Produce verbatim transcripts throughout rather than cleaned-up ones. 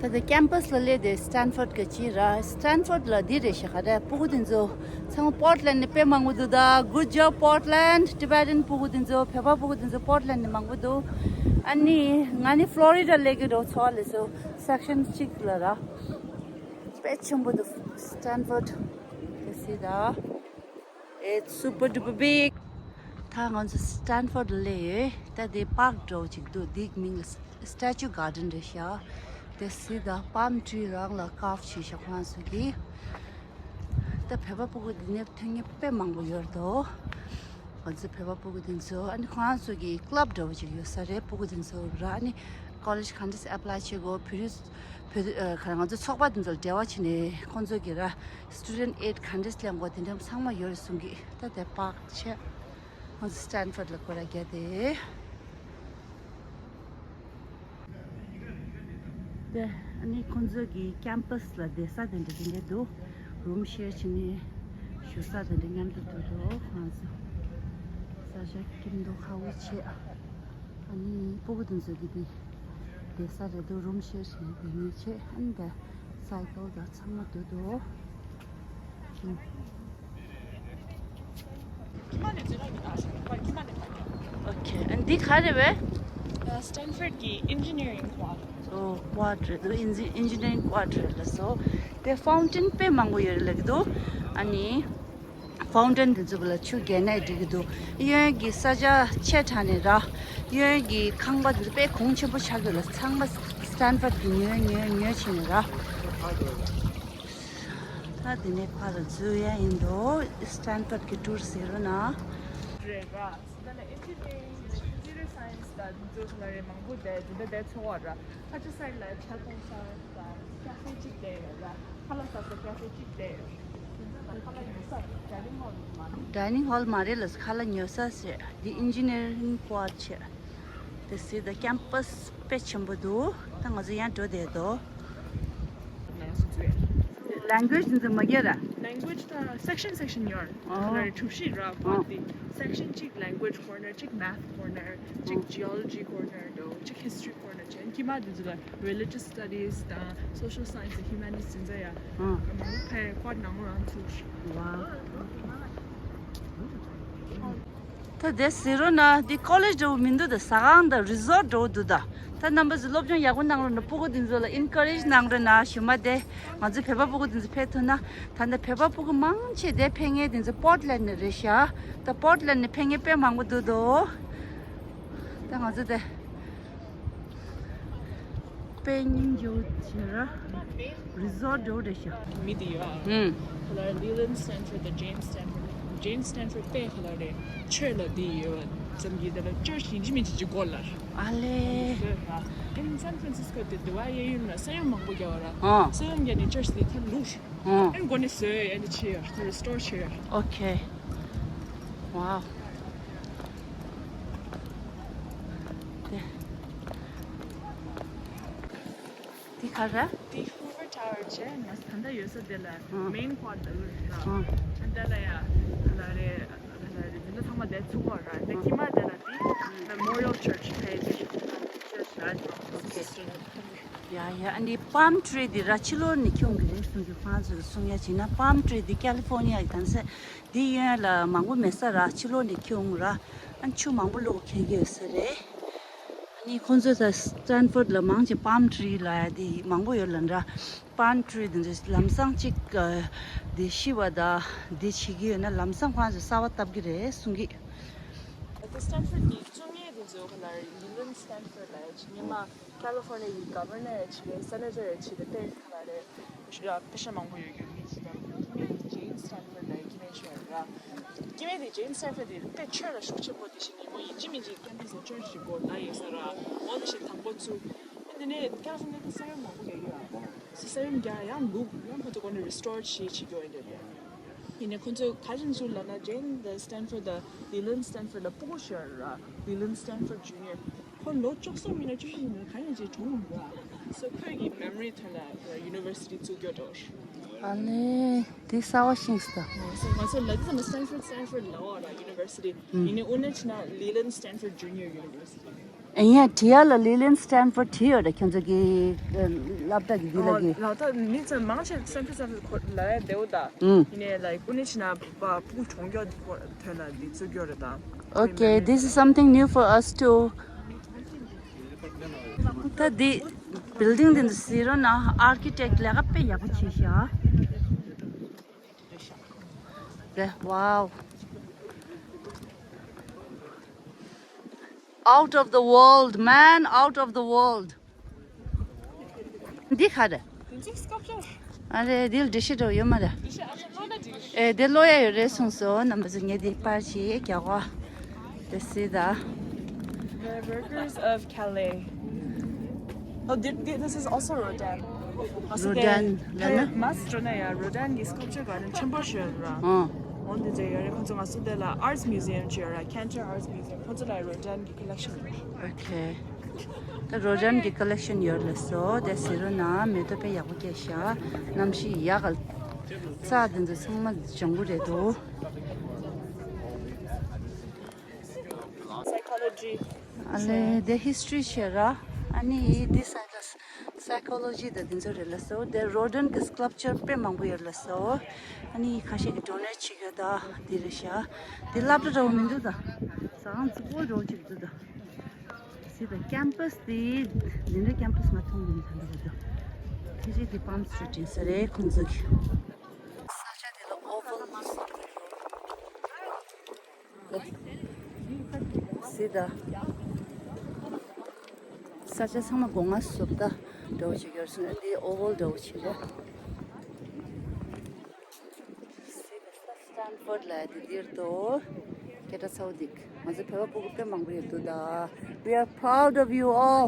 ད་ལྟ་ཀེམ་པ་སི་ལ་སླེབས་ཏེ་སི་ཊན་ཕོར་གྱི་ཅི་ར། སི་ཊན་ཕོར་ལ་འདི་རེད་ཤག་ར། སྤུ་གུ་དེ་ཚོ་ཚང་མ་པོར་ཊ་ལེན་ནས་དཔེ་མང་པོ་འདུག་ད་Good job Portland Tibetan། སྤུ་གུ་དེ་ཚོ་བོད་པ་སྤུ་གུ་དེ་ཚོ་པོར་ཊ་ལེན་ནས་མང་པོ་འདུག་ཨ་ནི་ང་ནི་ཕློ་རི་ཌ་སླེབས་ཀྱི་འདུག་ཚོ་ལ་སོ་སེག་ཤན་གཅིག་ལ་ར། དཔེ་ཆེན་པོ་འདུག་སི་ཊན་ཕོར་དེ་སི་ད། It's super duper big. ད་ང་ཚོ་སི་ཊན་ཕོར་ལ་སླེབས་ཡོད། ད་དེ་པཱརྐ་འདྲ་བོ་ཅིག་འདུག་དེའི་མིང་ལ་Statue Garden རེད་ཤག་དེ་སི་ད་པཱལམ་ཊི་རི་རང་ལ་ཀར་ཝི་བྱས་ཤག་ཁོ་རང་ཚོ་གིས། ད་བོད་པ་སྤུ་གུ་འདི་ནས་ཐོན་མཁན་དཔེ་མང་པོ་ཡོད་རེད་དོ། ང་ཚོ་བོད་པ་སྤུ་གུ་དེ་ཚོ་ཨ་ནི་ཁོ་རང་ཚོ་གི་ཀླབ་འདྲ་བོ་ཅིག་ཡོད་ས་རེད། སྤུ་གུ་དེ་ཚོ་ར་ཨ་ནི་ཀོ་ལེཇ་ག་འདྲས་ཨེ་པ་ལའི་བྱེད་དགོས། བོད་རིགས་བོད་ཨ་ག་རེ་ང་ཚོ་ཚོགས་པ་དེ་ཚོ་ལ་འབྲེལ་བ་བྱས་ནས་ཁོང་ཚོ་གི་ར་སི་ཊུ་ཌེན་ཊི་ཨེ་ཌི་ག་འདྲས་ལེན་དགོས་དེ་འདྲ་ཚང་མ་ཡོད་རེད་གསུང་གི། ད་དེ་པཱརྐ་བྱས། ང་ཚོ་སི་ཊན་ཕོར་ལ་སྐོར་ར་བརྒྱབ་སྟེ། དེ་ཨ་ནི་ཁོང་ཚོ་གི་ཀེམ་པ་སི་ལ་བསྡད་ས་དེ་འདྲ་དེ་འདྲ་འདུག་རུམ་ཤེར་བྱས་ནས་བཞུགས་ས་དེ་འདྲ་མཉམ་དུ་འདུག་དོ། ཁོང་ཚོ་ས་ཆ་སྐྱིད་མདོག་ཁ་པོ་བྱས། ཨ་ནི་སྤུ་གུ་དེ་ཚོ་གི་དེ་བསྡད་ས་རེད་འདུག་རུམ་ཤེར་བྱས་ནས་བསྡད་མཁན་བྱས། ཨ་ནི་དེ་སའི་ཀལ་དང་ཚང་མ་འདུག་དོ། ཨོ་ཁེ། ཨ་འདི་ག་རེ་བས། སི་ཊན་ཕོར་གི་ཨིན་ཇི་ནི་ཡ་རིང་ཀོ་ཨར། ཨོ་ཀོ་ཨར་རེད་འདུག་ཨིན་ཇི་ཨིན་ཇི་ནི་ཡ་རིང་ཀོ་ཨར་རེད་ལ་སོ། དེ་ཕའུན་ཊེན་དཔེ་མང་པོ་ཡོད་རེད་ལབ་ཀྱི་འདུག་ཨ་ནི་ཕའུན་ཊེན་དེ་ཚོ་ལ་ཆུ་བརྒལ་ནས་འགྲིག་གི་འདུག་གཡོན་གྱི་ས་ཆ་ཆེ་དྲགས་ནས་ར། གཡོན་གྱི་ཁང་པ་དེ་ཚོ་དཔེ་གོང་ཆེན་པོ་ཆགས་ཀྱི་ཡོད་ལ། ཚང་མ་སི་ཊན་ཕོར་གྱི་ཉོས་ཉོས་ཉོས་བྱས་ནས་ར། ད་དེ་ནས་ཕར་ལ་འཛུལ་ཡ་ཡིན་དོ། སི་ཊན་ཕོར་གྱི་ཊུར་ཟེར་རོ་ན། རེད་ར། ད་ལ་ཨེན་ཇི་ནི་ཡ་རིང་ཀོམ་པིའུ་ཊར་སའེན་སི་དང་འདི་ཚོ་ལ་རེད་མང་པོ་བསྡད་འདི་འདྲ་བསྡད་ཚོར་བ་ར། ཁ་ཆེ་སའིཌ་ལ་ཁྱབ་ཁོངས་ས་དང་ཁ་ཧྥེ་གཅིག་བསྡད་ཡོད་ར། ཁ་ལག་ཟ་ས་ཁ་ཧྥེ་གཅིག་བསྡད་ཡོད། ཁ་ལག་ཉོ་ས་ཌའི་ནིང་ཧོལ་མ་རེད། ཌའི་ནིང་ཧོལ་མ་རེད་ལ་ཁ་ལག་ཉོ་ས་ཟེར། འདི་ཨིན་ཇི་ནི་ཡ་རིང་ཀོ་ཨར་བྱས། དེ་སི་ད་ཀེམ་པ་སི་དཔེ་ཆེན་པོ་འདུག་ད་ང་ཚོ་ཡང་འགྲོ་བསྡད་དོ། ལེང་གུ་ཨེ་ཇི་འདི་ཚོ་མ་རྒྱག་ར། ལེང་གུ་ཨེ་ཇི་ད་སེག་ཤན་སེག་ཤན་ཡོད་རེད། ཨོ། ཁ་ལ་རེ་གྲུ་བཞི་ར། ཨོ། པར་འདི་སེག་ཤན་གཅིག་ལེང་གུ་ཨེ་ཇི་ཀོར་ནར། གཅིག་མེཐ་ཀོར་ནར། གཅིག་ཇི་ཨོ་ལོ་ཇི་ཀོར་ནར་འདུག་གཅིག་ཧི་སི་ཊོ་རི་ཀོར་ནར་བྱས། ཁྱིམ་པ་འདི་ཚོ་ལ་རི་ལི་ཇི་ཡས་སི་ཊ་ཌིས་དང་སོ་ཤལ་སའེན་སི་དང་ཧིའུ་མ་ནི་ཊི་སི་དེ་ཚོ་ཡ། ཨང་། མང་པོ་ཕར་ཀོ་ཨར་ནང་ལོགས་ཚུད། ཝའོ། ད་དེ་ཟེར་རོ་ན་འདི་ཀོ་ལེཇ་འདྲ་བོ་མི་འདུག་ད་ཟ་ཁང་དང་རི་ཟོཊ་འདྲ་བོ་འདུག་ད་ད་རྣམ་པ་ཚོ་སློབ་སྦྱོང་ཡག་པོ་གནང་རོགས་གནང་། སྤུ་གུ་འདི་ཚོ་ལ་ཨིན་ཀ་རེཇ་གནང་རོགས་གནང་། གཞུག་མ་དེ་ང་ཚོའི་བོད་པ་སྤུ་གུ་འདི་ཚོ་ཕེབས་ཐུབ་ན། ད་ལྟ་བོད་པ་སྤུ་གུ་མང་ཆེ་དེ་ཕེབས་མཁན་དེ་ཚོ་པོར་ཊི་ལེན་ཌི་ནས་རེད་ཤག་ད་པོར་ཊི་ལེན་ཌི་ནས་ཕེབས་མཁན་དཔེ་མང་པོ་འདུག་དོ། ད་ང་ཚོ་དེ་དཔེ་སྙིང་རྗེ་པོ་བྱེད་ར། རི་ཟོཊ་འདྲ་བོ་རེད་ཤག་མི་དེ་ཡོད་ཨ། ཧུམ། ཁོ་ལ་ལི་ལན་སི་ཊན་ཕོར་དང་ཇེམ་སི་ཊན་ཕོར། ཇེམ་སི་ཊན་ཕོར་དཔེ་ཁོ་ལ་རེད། ཆོས་ལ་དེ་ཡོད་ཙམ་གྱིས་དེ་ལ་ཅར་ཆི་ཡིན་གཅིག་མིན་གཅིག་ཅིག་དགོས་ལ། ཨ་ལེ། ཨེ་ནི་སན་ཕ་རན་སིས་ཀོ་དེ་དེ་བ་གཡས་གཡོན་ལ་ས་ཡོམ་མང་པོ་བརྒྱབ་པ་ར། ཨ། ས་ཡོམ་བརྒྱབ་ནས་ཅར་ཆི་དེ་ཐར་ལུགས། ཨ། ཨེ་ནི་འགོ་ནས་བཟོས། ཨེ་ནི་ཆེ་ཡོད་ཐར་རི་སི་ཊོར་བྱས་ཡོད། ཨོ་ཁེ། ཝའོ། དེ། འདི་ག་རེ། འདི་ཧུ་ཝར་ཊ་ཝར་བྱས། ང་ད་ལྟ་ཡོད་ས་དེ་ལ་ཨང་མེན་ཀོ་ཨར་ལ་ཡོད་ར། ཨང་། ད་ལྟ་ལ་ཡ་ལ་རེ་ལ་རེ་འདི་འདྲ་ཚང་མ་དེ་ཚུགས་པ་ར། འདི་ཁྱིམ་པ་དེ་ལ་འདི་Memorial Church ཕེབས་ཅེས་ཅར་ཆི་ར། ཨོ་ཁེ། ཡ་ཡ། ཨ་འདི་པཱལམ་ཊི་རི་འདི་ར་ཕྱི་ལོགས་ནས་ཁྱོང་གི་རེད་གསུང་གི། ཁོང་ཚོས་གསུང་ཡ་བྱས་ན་པཱལམ་ཊི་རི་འདི་ཀ་ལི་ཧྥོར་ནི་ཡ་གི་དང་ས་འདི་གཡོན་ལ་མང་པོ་མེད་ས་ར། ཕྱི་ལོགས་ནས་ཁྱོང་ར། ཨ་ཆུ་མང་པོ་བླུགས་ཁྱེར་གི་ཡོད་ས་རེད། ཨ་ནི་ཁོང་ཚོས་ད་སི་ཊན་ཕོར་ལ་མང་ཆེ་པཱལམ་ཊི་རི་ལ་ཡ་དེ་མང་པོ་ཡོད་ལབ་འདྲ། པཱལམ་ཊི་རི་དེ་ཚོ་ལམ་སང་གཅིག་དེ་ཤི་བ་དང་དེ་བྱེད་ཀྱི་ཡོད་ན་ལམ་སང་ཁོང་ཚོས་གསར་པ་བཏབ་ཀྱི་རེད་གསུང་གི། ད་སི་ཊན་ཕོར་གྱི་རྩོམ་ཡིག་དེ་ཚོ་ཁོ་ལ་ལི་ལན་སི་ཊན་ཕོར་ལ་ཡ་ཅིག་སྔོན་མ་ཀ་ལི་ཧྥོར་ནི་ཡའི་གྷ་ཝར་ནར་ཡ་ཅིག་རེད། སེ་ནེ་ཊར་ཡ་ཅིག་རེད། དཔེ་ཁ་ལ་རེད། ཞུ་ཡ་དཔེ་ཆ་མང་པོ་ཡོད་རྒྱུ་མི་ཞིག་དང་། སྐྱེ་དམན་དེ་ཇེན་སི་ཊན་ཕོར་ལ་ཡ་སྐྱེ་དམན་ཞིག་ཡོད་ར། སྐྱེ་དམན་དེ་ཇེན་སི་ཊན་ཕོར་དེ་དཔེ་ཆོས་ལ་ཤུགས་ཆེན་པོ་དེ་ཞིག་ཡིན་མོ། ཡིན་གཅིག་མིན་གཅིག་ཀེམ་པ་སི་ལ་ཅར་ཆི་ཞིག་དགོས་ལབ་ཡོད་ས་ར། འོ་དེ་ཞིག་དང་པོ་ཚུགས། ཨ་དེ་ནས་ཀ་ལི་ཧྥོར་ནི་ཡ་དེ་ས་ཡོམ་མང་པོ་རྒྱག་གི་ཡོད་ར། ས་ས་ཡོམ་རྒྱག་ཡང་ལུག་ཡང་ཁོ་ཚོ་སྒོ་ནས་རི་སི་ཊོར་བྱེད་བྱེད་ཀྱི་ཡོད་འདྲ་རེད། ཡིན་ནའི་ཁོ་ཚོས་ག་རེ་བྱས་ནས་ལབ་ན་ཇེན་དང་སི་ཊན་ཕོར་དང་ལི་ལན་སི་ཊན་ཕོར་ལ་སྤུ་གུ་ཞིག་ཡོད་ར། ལི་ལན་སི་ཊན་ཕོར་ཇུ་ནི་ཡར། ཁོ་ལོ་བཅུ་གསུམ་ཡིན་ན་བཅུ་བཞི་ཡིན་ན་གང་ཡིན་ཅིག་གྲོངས་འགྲོ་ར། སོ་ཁོས་ཀྱི་མེ་མོ་རི་ཐོག་ལ་ཡུ་ནི་ཝར་སི་ཊི་བཙུགས་རྒྱུ་འགྲོ། ཨ་ལེ། འདི་གསར་བ་ཤེས་སོང་། So, ང་ཚོ་ལ་དེ་ཚོ་ནི་Stanford, Stanford ལ་བ་ར་University། ཡིན་ནའི་དབུ་ནི་ཆི་ན་Leland Stanford Junior University། ཨེ་ཡ། དེ་ཡ་ལ་Leland Stanford བྲིས་ཡོད་ར། ཁྱོད་ཚོ་གི་ཨ་སློབ་གྲྭ་གི་འདི་ལ་གི། ལ་ད་མི་ཚོ་མང་ཆེ་Stanford, Stanford ཁོ་ལ་ཡ་བདེ་བོ་ད། ཡིན་ནའི་like དབུ་ནི་ཆི་ན་པ་ཕྲུ་གུ་གྲོངས་མཁན་ཐོན་ན་འདི་ཚུགས་ཡོད་རེད་ད། Okay, this is something new for us too. ད་འདི་building འདི་ཚོ་ཟེར་རོ་ན་architect ལས་ཀ་དཔེ་ཡག་པོ་བྱས་ཤག་དེ། Wow. Out of the world, man, out of the world. འདི་ག་རེད། དེ་ཚོ་sculpture། ཨ་རེ། འདི་ལ་འགྲེལ་བཤད་འདྲ་བོ་ཡོད་མ་རེད། འགྲེལ་བཤད་ཨ་ཅག་ལོ་ན་འགྲིག་ཨེ། དེ་ཀློག་ཡ་ཡོད་རེད་གསུངས་སོང་། རྣམ་པ་ཚོ་ངས་འདི་པར་ཞིག་རྒྱག་གོ། དེ་སི་ད། The workers of Calais. Oh, thi- thi- this is also Rodin. Rodin ལ་ན། མ་སི་ཏྲོ་ན་ཡ་Rodin གི་sculpture garden ཆེན་པོ་ཞིག་ཡོད་ར། ཨོ། འོ་འདི་ཚོ་ཡོད་རེད། ཁོང་ཚོ་ང་ཚོ་འདི་ལ་arts museum ཅིག་ཡོད་ར། Cantor Arts Museum ཁོང་ཚོ་ལ་Rodin གི་collection ཡོད་རེད། Okay. ད་Rodin གི་collection ཡོད་ལབ་སོང་། དེ་ཟེར་རོ་ན་མེ་ཏོག་དཔེ་ཡག་པོ་སྐྱེས་ཤག་གནམ་གཤིས་ཡག་ག་རྩྭ་དེ་ཚོ་ཚང་མ་ལྗང་གུ་རེད་འདུག Psychology. ཨ་ལེ། དེ་history བྱས་ར། ཨ་ནི་འདི་sci- psychology དང་དེ་ཚོ་རེད་ལབ་སོང་། དེ་Rodin གི་sculpture དཔེ་མང་པོ་ཡོད་ལབ་སོང་། ཨ་ནི་ཁ་ཤས་ཀྱིས་donate བྱེད་ཀྱི་ཡོད་ད། འདི་རེད་ཤག་འདི་སློབ་གྲྭ་འདྲ་བོ་མི་འདུག་ད། ཟ་ཁང་རྫིག་པོ་འདྲ་བོ་ཅིག་འདུག་ད། སི་ད་campus དེ་འདི་འདྲ་campus ང་མཐོང་གི་མི་འདུག་ད། ཕལ་ཆེར་དེ་Palm Street ཡིན་ས་རེད་ཁོང་ཚོ་གི། ས་ཆ་དེ་ལ་Oval མ་སོང་། སི་ད། ས་ཆ་ཚང་མ་སྒོ་ང་སོབ་ད་འདྲ་བོ་ཅིག་ཡོད་སོང་། འདི་Oval འདྲ་བོ་ཅིག་རེད། སི་ད་Stanford ལ་དེ་འདིར་དོ། སྐད་གྲགས་ཚ་བོ་འདུག་ང་ཚོ་བོད་པ་སྤུ་གུ་དཔེ་མང་པོ་ཡོད་འདུག་ད། We are proud of you all.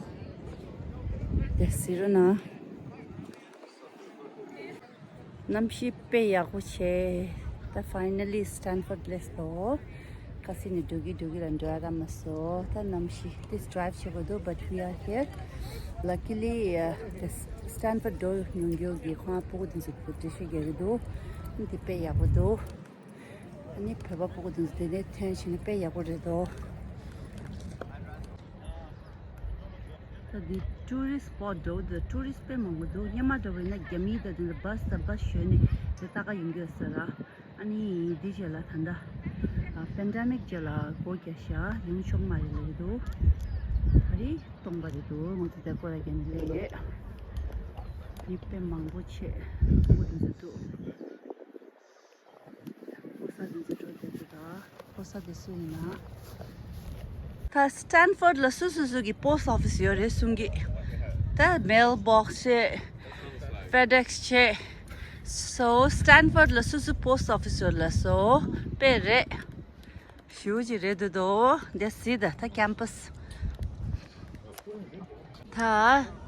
དེ་ཟེར་རོ་ན། གནམ་གཤིས་དཔེ་ཡག་པོ་བྱས། ད་finally Stanford སླེབས་སོང་། ཁ་སང་ནས་འགྲོ་གི་འགྲོ་གི་ལ་འགྲོ་ཡ་རག་མ་སོང་། ད་གནམ་གཤིས་ཏིས་drive བྱེད་དགོས་འདུག but we are here. Luckily uh, the Stanford འགྲོ་ཡོང་རྒྱུ་གི་ཁོང་ཕྲུ་གུ་དེ་ཚོ་འགྲེལ་བཤད་རྒྱག་གི་འདུག་འདི་དཔེ་ཡག་པོ་འདུག་ཨ་ནི་བོད་པ་ཕྲུ་གུ་དེ་ཚོ་དེ་ནས་ཐོན་ཕྱིན་ན་དཔེ་ཡག་པོ་རེད་འདུག་ད་འདི་tourist spot འདྲ་བོ་འདུག tourist དཔེ་མང་པོ་འདུག་སྔོན་མ་འདྲ་བོ་ཡིན་ན་རྒྱ་མི་དང་དེ་འདྲ་bus དང་bus ཞོན་ནས་དེ་ལྟ་ག་ཡོང་གི་ཡོད་ས་ར། ཨ་ནི་འདི་རྗེས་ལ་ད་ལྟ་pandemic རྗེས་ལ་སྒོ་རྒྱག་ཤག་ཡོང་ཆོག་མ་རེད་ལབ་ཀྱི་འདུག་ད་རེས་སྟོང་པ་རེད་འདུག་ང་ཚོ་དེ་སྐོར་ལ་རྒྱ་མི་སླེབས་ཡོད། མི་དཔེ་མང་པོ་ཆེ་ཕྲུ་གུ་དེ་ཚོ་འདུག་ཕོ་གསར་དེ་ཚོ་འགྲོ་བསྡད་འདུག་ད་ཕོ་གསར་དེ་སུ་ཡིན་ན། ད་Stanford ལ་སུ་སུ་སུ་གི་post office ཡོད་རེད་གསུང་གི་ད་mailbox བྱས། FedEx བྱས། So Stanford ལ་སུ་སུ་post office ཡོད་ལབ་སོང་། དཔེ་རེད། ཞེ་པོ་ཅིག་རེད་འདུག་དོ། འདི་སི་ད་ད་campus ད་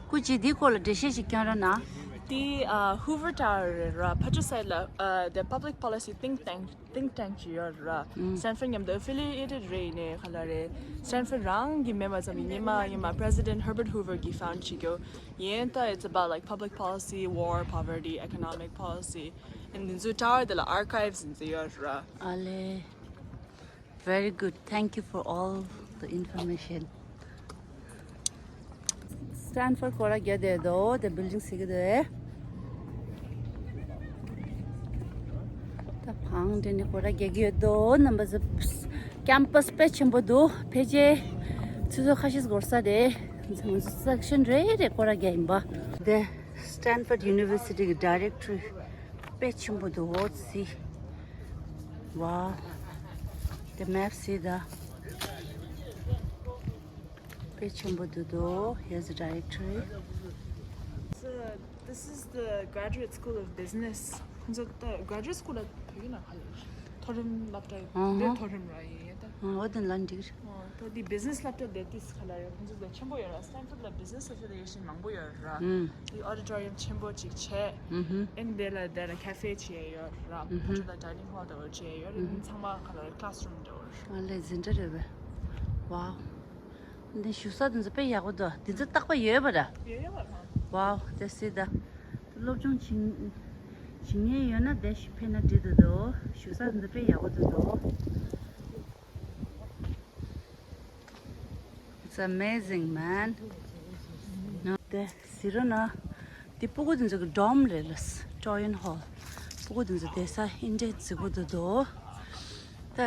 སྐུ་མཁྱེན་འདིའི་སྐོར་ལ་འགྲེལ་བཤད་ཅིག་སྐྱོན་རོགས་གནང་། འདི་ཨ་Hoover Tower རེད་ར། ཕར་ཕྱོགས་side ལ་ཨ་the public policy think tank, think tank ཅིག་ཡོད་ར། Stanford མཉམ་དུ་affiliated རེད། ཡིན་ནའི་ག་ལ་རེད། Stanford རང་གི་མེད་པ་ཙམ་ཡིན་ཉི་མ་ཉི་མ་President Herbert Hoover གིས་found བྱེད་རྒྱུ་ཡིན། ད་it's about like public policy, war, poverty, economic policy and འདི་ཚོ་tower དེ་ལ་archives འདི་ཚོ་ཡོད་ར། ཨ་ལེ། Very good. Thank you for all the information. Stanford སྐོར་ར་རྒྱག་བསྡད་འདུག་དེ་building ཟེར་གི་འདུག་ཨེ། ད་ཕང་དེ་ནས་སྐོར་ར་རྒྱག་གི་ཡོད་འདུག་རྣམ་པ་ཚོ། campus དཔེ་ཆེན་པོ་འདུག་ཕལ་ཆེར་ཆུ་ཚོད་ཁ་ཤས་འགོར་ས་རེད། section རེ་རེ་སྐོར་ར་རྒྱག་ཡིན་པ། དེ་Stanford University གི་directory དཔེ་ཆེན་པོ་འདུག་འོ་ཙི། Wow. དེ་map སི་ད། དཔེ་ཆེན་པོ་འདུག་དོ། Here's the directory. So, this is the Graduate School of Business. ཁོང་ཚོ་ད་Graduate School ལ་བོད་ཡིག་ནང་ག་ལ་མཐོ་རིམ་སློབ་གྲྭ་ཡིན། ཨ་ཧ། འདི་མཐོ་རིམ་ར་ཡིན་ད། ཨ། འོ་དེ་ལ་འགྲིག་རེད། ཨ། ད་འདི་business སློབ་གྲྭ་དེ་ཏིས་ག་ལ་རེད། ཁོང་ཚོ་ད་ཆེན་པོ་ཡོད་ར། Stanford ལ་business association མང་པོ་ཡོད་ར། ཨུམ། འདི་auditorium ཆེན་པོ་ཅིག་བྱས། ཨུ་ཧུ། ཨེན་དེ་ལ་དེ་ལ་cafe བྱས་ཡོད་ར། ཨུ་ཧུ། ཕར་ཕྱོགས་ལ་dining hall འདྲ་བོ་བྱས་ཡོད་ར། ཨུ་ཧུ། ཚང་མ་ག་ལ་རེད། classroom འདྲ་བོ་ར། ཨ་ལེ་འཛིན་གྲྭ་རེད་པས། Wow. འདི་བཞུགས་ས་འདི་ཚོ་དཔེ་ཡག་པོ་འདུག་འདི་ཚོ་རྟག་པར་ཡོད་པ་ར། ཡོད་ཡོད་པ་ར། Wow, that's it. ད་སློབ་སྦྱོང་བྱེད་ བྱེད་མཁན་ཡོད་ན་དེ་ཕེབས་ན་འགྲིག་འདུག་དོ། བཞུགས་ས་འདི་དཔེ་ཡག་པོ་འདུག་དོ། It's amazing, man. དེ་ཟེར་རོ་ན། དེ་སྤུ་གུ་དེ་ཚོ་གི་ཌོམ་རེད་ལ། Trojan Hall. སྤུ་གུ་དེ་ཚོ་བསྡད་ས་ཨིན་འདྲ་རྫིག་པོ་འདུག་དོ། ད།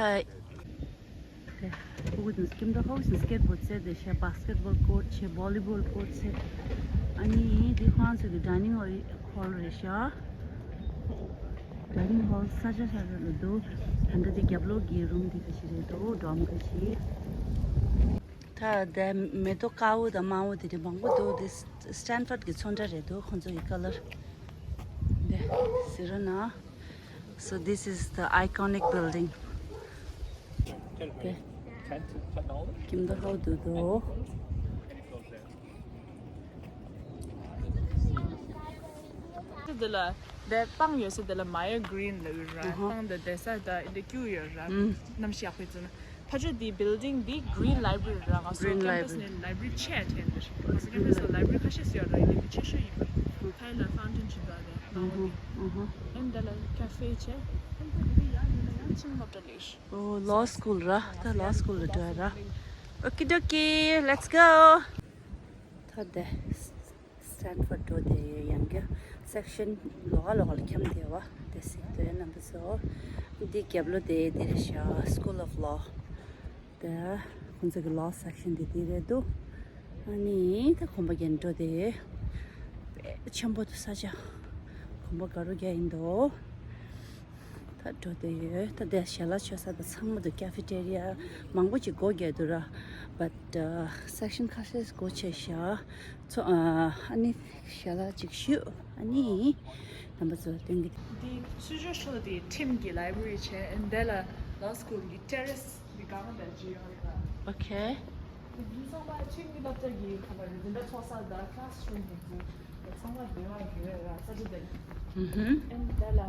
དེ་སྤུ་གུ་དེ་ཚོ་ཁྱིམ་ཐོག་ཧོག་སི་སི་ཀེཊ་བོ་རྩེ་དེ་ཤ་བྷ་སི་ཀེཊ་བོལ་ཀོརཊ་ཆེ་བོ་ལི་བོལ་ཀོརཊ་ཆེ། ཨ་ནི་དེ་ཁོང་ཚོ་གི་ཌའི་ནིང་ཧོལ་རེད་ཤག་ཌའི་ནིང་ཧོལ་ས་ཆ་ས་ཆ་ལ་འདུག་ད་ལྟ་དེ་རྒྱབ་ལོགས་ཀྱི་རུམ་དེ་ག་ཞིག་རེད་འདུག་ཌོམ་ག་ཞིག་ད་དེ་མེ་ཏོག་དཀར་པོ་དང་དམར་པོ་དེ་འདྲ་མང་པོ་འདུག་དེ་སི་ཊན་ཕོརཌ་གི་ཚོན་ཁྲ་རེད་འདུག་ཁོང་ཚོ་ཡི་ཀ་ལར། དེ་ཟེར་རོ་ན། So this is the iconic building. དེ་ཁྱིམ་ཐོག་ཧོག་འདུག་དོ། དེ་ལ་དེ་སྤང་ཡོད་ས་དེ་ལ་མ་ཡ་གི་རིན་ལབ་ཡོད་ར། ཨ་ཧ། སྤང་དང་བསྡད་ས་དང་འདི་ཀྱུ་ཡོད་ར། ཨུམ། གནམ་གཤིས་ཡག་པོ་ཡིན་ཙང་ན། ཕ་ཆོས་འདི་བིལ་ཌིང་འདི་གི་རིན་ལའི་བྷ་རི་ར། ང་ཚོ་Green ཀེམ་པས་Library. ནས་ལའི་བྷ་རི་ཆེ་ཡ་དྲན་འདུག་ང་ཚོ་ཀེམ་པས་ལ་ལའི་བྷ་རི་ཁ་ཤས་ཤིག་ཡོད་ར། ཡིན་ནའི་མི་ཆེ་ཤོས་ཡིན་པ། ཕ་ཡི་ལ་ཕའུན་ཊེན་ཅིག་འདུག་དེ་ཨ་ཧ། ཨ་ཧ། ཨེན་དེ་ལ་ཀ་ཧྥེ་བྱས། ཨེན་དེ་འདི་ཡང་ཡིན་ན་ཡང་ཁྱིམ་སློབ་གྲྭ་ལས། Oh, law school ར། ད་law school ལ་འགྲོ་ཡ་ར། Okie dokie, let's go. ད་དེ་སི་ཊན་ཕོརཌ་འགྲོ་དེ་ཡང་གི་སེག་ཤན་ལོགས་ཀ་ལོགས་ཀ་ལ་འཁྱམས་བསྡད་པ་དེ་གཟིགས་འདོད་རྣམ་པ་ཚོ། འདི་རྒྱབ་ལོགས་དེ་འདི་རེད་ཤག School of Law. དེ་ཁོང་ཚོ་གི་law section དེ་འདི་རེད་འདུག་ཨ་ནི་ད་གོམ་པ་རྒྱག་འགྲོ་དེ་དཔེ་ཆེན་པོ་འདུག་ས་ཆ་གོམ་པ་དགའ་རབ་རྒྱག་ཡིན་འདུག་ད་འགྲོ་དེ་ཡོད། ད་དེ་ཞལ་ལག་མཆོད་ས་དང་ཚང་མ་འདུག་ཀེ་ཧྥེ་ཊེ་རི་ཡ་མང་པོ་ཅིག་སྒོ་རྒྱག་འདུག་ར། བཊ་སེག་ཤན་ཁ་ཤས་སྒོ་ཕྱེ་ཤག་ཚོ་ཨ་ནི་ཞལ་ལག་ཅིག་ཞུ། ཨ་ནི་རྣམ་པ་ཚོ་སྟོན་གི། འདི་ཚུར་ཕྱོགས་ཕྱོགས་དེ་ཁྲིམས་ཀྱི་ལའི་བྷ་རི་བྱས། ཨེན་དེ་ལ་ལོ་སི་ཀུལ་གྱི་ཊེ་རེ་སི་འདི་གང་ལ་ཇི་ཡོང་རེད་པ། ཨོ་ཁེ། འདི་ཚང་མ་ཁྲིམས་ཀྱི་སློབ་གྲྭ་གི་ཁ་པར་རེད། འདི་འདྲ་ཚོགས་ས་དང་ཁ་ལ་སི་རུམ་དེ་ཚོ་ཚང་མ་འདི་མ་གི་རེད་ར། ས་ཆ་དེ། ཨུ་ཧུམ། ཨེན་དེ་ལ་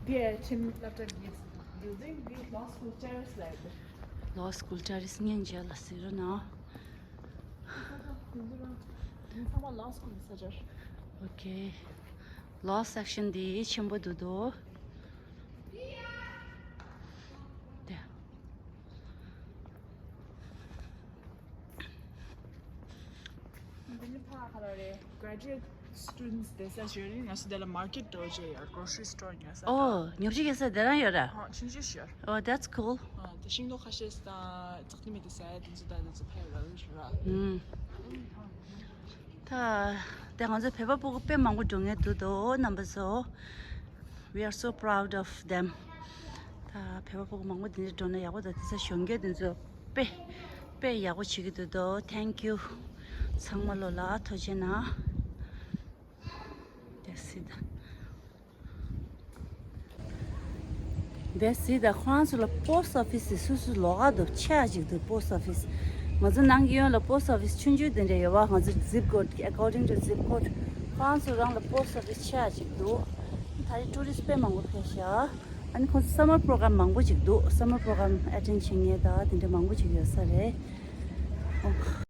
འདི་ཁྲིམས་སློབ་གྲྭ་གི་བིལ་ཌིང་འདི་ལོ་སི་ཀུལ་ཊེ་རེ་སི་ལབ་ཡོད། ལོ་སི་ཀུལ་ཊེ་རེ་སི་སྙིང་རྗེ་ལ་ཟེར་རོ་ན། འདི་ཚང་མ་ལོ་སི་ཀུལ་ས་ཆར། ཨོ་ཁེ། ལོ་སེག་ཤན་འདི་ཆེན་པོ་འདུག་དོ། དེ། འདི་ནི་ཕ་ག་ལ་རེད། Graduate students བསྡད་ས་ཞིག་རེད། ང་ཚོ་འདི་ལ་མར་ཀེཊ་འགྲོ་བྱས་ཡོད། Grocery store ཉོ་ས་དང་། ཨོ། ཉོ་ཆ་རྒྱག་ས་དེ་རང་ཡོད་ར། ཨོ། ཆུང་ཆུང་ཞིག་ཡོད། Oh, that's cool. ཨ། དེ་ཤིང་ཏོག་ཁ་ཤས་དང་ཙག་ཏི་མི་དེ་ཟ་ཡ་དེ་ཚོ་དང་དེ་ཚོ་ཕ་ཡོད་ར་ཞུ་ར། ཨུམ། ད་དེ་ང་ཚོ་བོད་པ་སྤུ་གུ་དཔེ་མང་པོ་འགྲོ་མཁན་འདུག་དོ་རྣམ་པ་ཚོ། We are so proud of them. ད་བོད་པ་སྤུ་གུ་མང་པོ་དེ་འདྲ་འགྲོ་ན་ཡག་པོ་འདུག་དེ་ཚོ་གཞོན་སྐྱེས་དེ་ཚོ་དཔེ་དཔེ་ཡག་པོ་བྱེད་ཀྱི་འདུག་དོ། Thank you. ཚང་མ་ལོ་ལ་ཐུགས་རྗེ་གནང་། དེ་སི་ད། དེ་སི་ད་ཁོ་རང་ཚོ་ལ་པོ་སི་ཊི་ཨོ་ཕི་སི་དེ་སོ་སོ་ལོགས་ཀ་འདུག་ཆེ་བ་ཅིག་འདུག་པོ་སི་ཊི་ཨོ་ཕི་སི། ང་ཚོ་ནང་གི་ཡོན་ལ་པོ་སི་ཊི་ཨོ་ཕི་སི་ཆུང་ཆུང་དེ་འདྲ་ཡོད་པ། ང་ཚོ་ཛིབ་ཀོཌ་according to zip code ཁོ་རང་ཚོ་རང་ལ་པོ་སི་ཊི་ཨོ་ཕི་སི་ཆེ་བ་ཅིག་འདུག་ད་རེས་ཊུ་རི་སི་ཊི་དཔེ་མང་པོ་ཕེབས་ཤག་ཨ་ནི་ཁོང་ཚོ་སམ་མར་པོ་རོ་གྷ་རམ་མང་པོ་ཅིག་འདུག་སམ་མར་པོ་རོ་གྷ་རམ་ཨེ་ཊེན་ཌི་བྱེད་མཁན་ད་དེ་འདྲ་མང་པོ་ཅིག་ཡོད་ས་རེད། ཨོ།